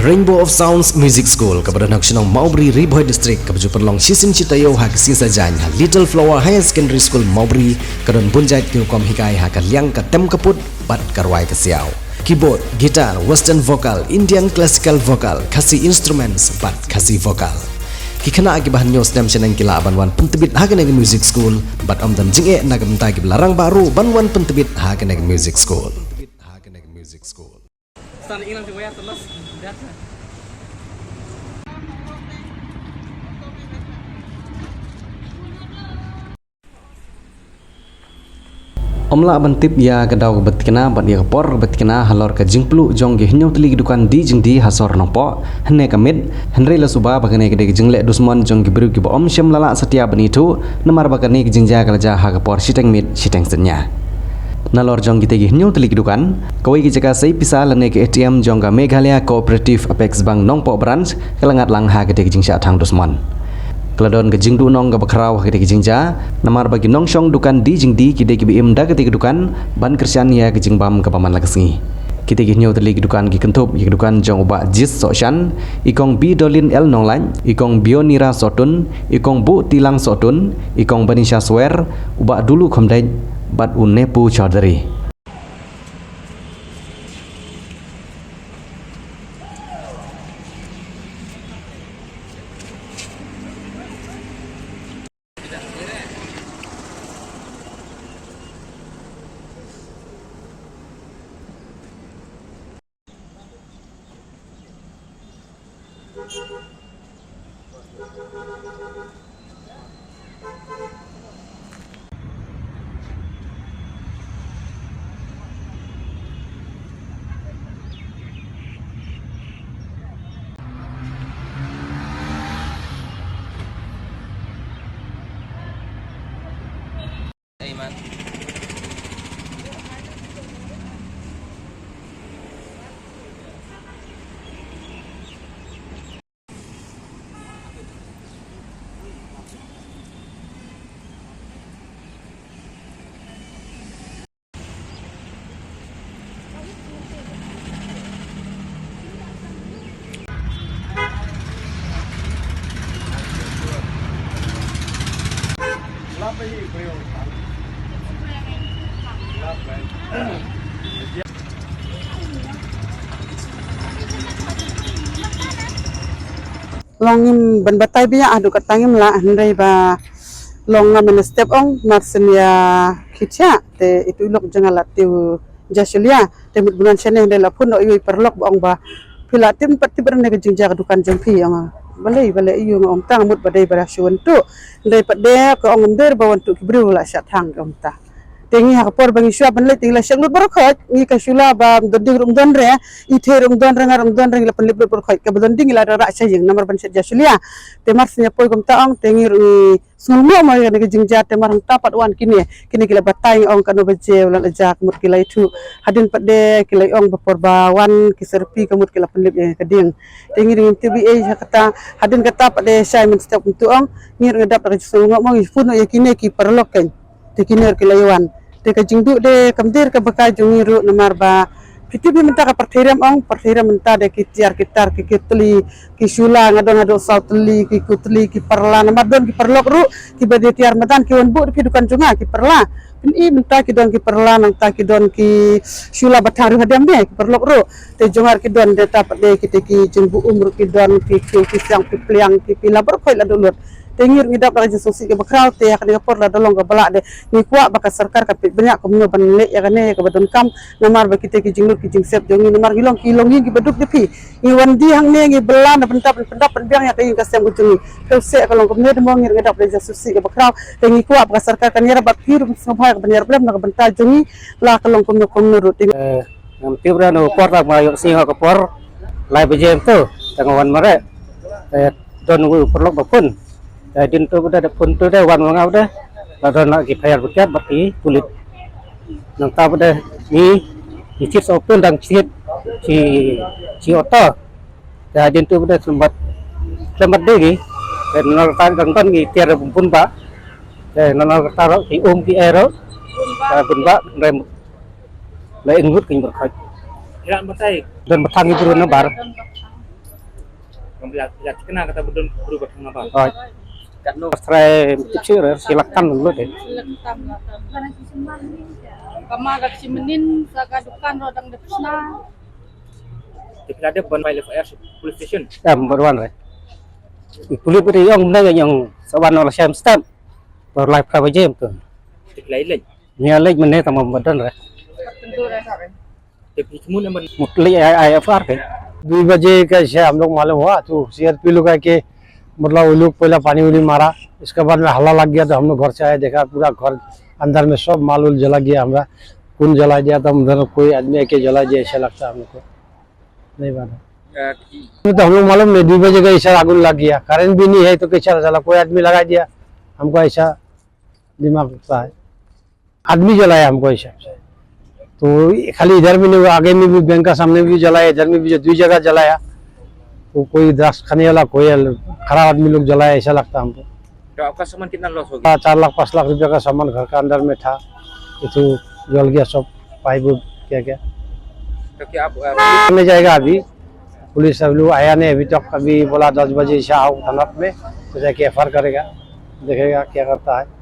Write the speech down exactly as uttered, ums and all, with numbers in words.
Rainbow of Sounds Music School, kaba don ha ka shnong Mawbri, Ri Bhoi District, kaba ju pynlong shisien shi taïew ha ka sngi Saitjaiñ ha Little Flower Higher Secondary School Mawbri, ka don bun jait ki rukom hikai ha ka liang ka tem ka put bad ka rwai ka siaw. Keyboard, guitar, western vocal, Indian classical vocal, Khasi instruments bad Khasi vocal. Ki khynnah kiba hynñiew snem shaneng ki lah ban wan pyntbit ha kane ka music school bad ym don jingeh na ka bynta kiba la rangbah ruh ban wan pyntbit ha kane ka music school. Ym lah ban tip ïa ka daw kaba thikna bad ïa ka por kaba thikna halor ka jingpluh jong ki hynñiew tylli ki dukan die jingdie ha sor Nongpoh hynne ka miet, hynrei la suba ba kane ka dei ka jingleh dusmon jong ki briew kiba ym shym la lah satia ban ithuh, namar ba kane ka jingjia ka la jia ha ka por shiteng miet shiteng synñia. Nalor jong kitei ki hynñiew tylli ki dukan, kawei ka jaka sei pisa lane ka A T M jong ka Meghalaya Cooperative Apex Bank Nongpoh Branch ka la ngat lang ha katei ka jingshah thang dusmon. Ka la don ka jingduhnong kaba khraw ha katei ka jingjia, namar ba ki nongshong dukan die jingdie ki dei kiba im da katei ka dukan ban kyrshan ïa ka jingbam kaba man la ka sngi. Kitei ki hynñiew tylli ki dukan ki kynthup ïa ka dukan jong u Bah Jis Sohshan, i Kong Bidolin L Nonglait, i Kong Bionira Sohtun, i Kong Buhtilang Sohtun, i Kong Banisha Swer, u Bah Dulu Khymdeit bad u Nepu Chaudhary. Long ngim ban batai biang haduh katta ngim lah, hynrei ba long nga mynstep ong mar shen ïa khit sha te itu lok jong nga la tip Jasulia te mut bunan shane hynrei la phone noh ïa u paralok ba ong ba phi la tip pat tip ne ka jingjia ka dukan jong phi, ong. Balei balei ïa u, nga ong tang mut ba dei ba da shu wan tuh, hynrei pat de ka ong ym dei ba wan tuh ki briew la shah thang, ka ong ta. Te ngi ha ka por ba ngi shuwa ban leit te ngi la shah lut baroh khoit, ngi ka shula ba ym don ding ruh ym don re, i thei ruh ym don re, nga ruh ym don re, ngi la pynlip lut baroh khoit, kaba don ding ngi la rah sha ïing namar ban shet Jasulia. Te mar shen ïa poi kumta ong te ngi ruh ngi sngewnguh mo ïa kane ka jingjia te mar hangta pat wan kine, kine ki la batai ong kano baje u la jia, ka mut ki la ithuh. Hadien pat de ki la ong ba por ba wan ki serpi ka mut ki la pynlip ïa ka ding. Te ngi ruh ngim tip ei ei ha kata, hadien kata pat de shai mynstep kumtu ong, ngi ruh ngi dap da ka jingsngewnguh mo, ngi phone ïa kine ki paralok kein. Te kine ruh ki la ïa wan. Te ka jingduh de kam dei ka baka jong ngi ruh namar ba phi tip hi mynta ka pyrthei rem ong, pyrthei rem mynta de ki tiar ki tar ki, ki tylli ki shula, nga don haduh saw tylli ki, ki tylli ki parla, namar don ki paralok ruh kiba dei tiar madan ki wan buh da phi dukan jong nga ki parla. Phin i mynta ki don ki parla, nangta ki don ki shula ba thang ruh hadem de ki paralok ruh. Te jong nga ruh ki don de, ta pat de kite ki jingbuh um ruh ki don, ki khiew ki siang ki pliang ki pila baroh khoit la duh lut. Te ngi ruh ngi dap da ka jingsngewsih kaba khraw te ha kane ka por lada long kaba lah de ngi kwah ba ka sorkar ka peit bniah kumno ban leh ïa kane kaba donkam, namar ba kite ki jinglut ki jingsep jong ngi, namar ngi long ki longïing kiba duk da phi. Ngi wan die hangne ngi bylla na bynta ban pyndap pynbiang ïa ka ïing ka sem ka jong ngi. Te u seh ka long kumne de mo, ngi ruh ngi dap da ka jingsngewsih kaba khraw. Te ngi kwah ba ka sorkar kan ïarap bad phi ruh sngewbha ka ban ïarap lem na ka bynta jong ngi, la ka long kumno kumno ruh te. Eh, ngam tip re na ka por, tang ma ïoh sngi ha ka por lai baje kumtu, tang wan mareh. Eh, don u paralok ba phone. Te hadien tu ba de phone tu de wan ma nga ba de la don la ki fire brigade bad ki pulit. Nangta ba de ngi, ngi shit sa u pil dang shit shi, shi auto. Te hadien tu ba de symbat, symbat de ngi. Te nalor kata dang don ki tiar bun ba. Te nalor kata ruh ki um ki ei ruh. Te bun ba, hynrei la ing lut ki baroh khoit. Don ba thang ki briew na bar. Ka mla la tikna kata ba don bru ba thang na ba. Hooid. Katno? Trai tip sih re, silaktan dulu deh. Silaktan, silaktan. Ka ma ka shi mynnin sa ka dukan ro dang dep sna. Te phi la dep ban file F I R sha police station? Em, baruan re. I police re ong bna ong sa ban ola sham stamp. Baru lai pra bajem tu. Te phi la leit? Nia leit mynne tama badan re. Tentu re. Te phi thmu ne ban? Mut leit ai, ai F I R ke. दो बजे का ऐसे हम लोग मालूम हुआ तो सीआरपी लोग आके, मतलब, वो लोग पहला पानी उनी मारा, इसके बाद में हल्ला लग गया तो हम लोग घर से आए, देखा पूरा घर अंदर में सब माल उल जला गया हमारा। कौन जला दिया था, उधर कोई आदमी आके जला दिया, ऐसा लगता है हमको। नहीं मालूम। अ, कि तो हम लोग मालूम नहीं, दो बजे का ऐसा आगुन लग गया, करंट भी नहीं है तो कैसा चला, कोई आदमी लगा दिया, हमको ऐसा दिमाग लगता है। आदमी जलाया हमको हिसाब से। तो ये खाली इधर भी नहीं हुआ, आगे में भी बैंक का सामने भी जलाया, इधर में भी जो दो जगह जलाया, तो कोई ड्रग्स खाने वाला, कोई अल-, खराब आदमी लोग जलाया, ऐसा लगता हमको। तो आपका सामान कितना लॉस हो गया? हाँ, चार लाख पाँच लाख रुपया का सामान घर का अंदर में था, ये तो जल गया सब, पाइप उप क्या क्या। तो क्या आप, आप में जाएगा अभी, पुलिस अभी लोग आया नहीं अभी तक, अभी बोला दस बजे से आओ थाना में, तो जाके एफआईआर करेगा, देखेगा क्या करता है।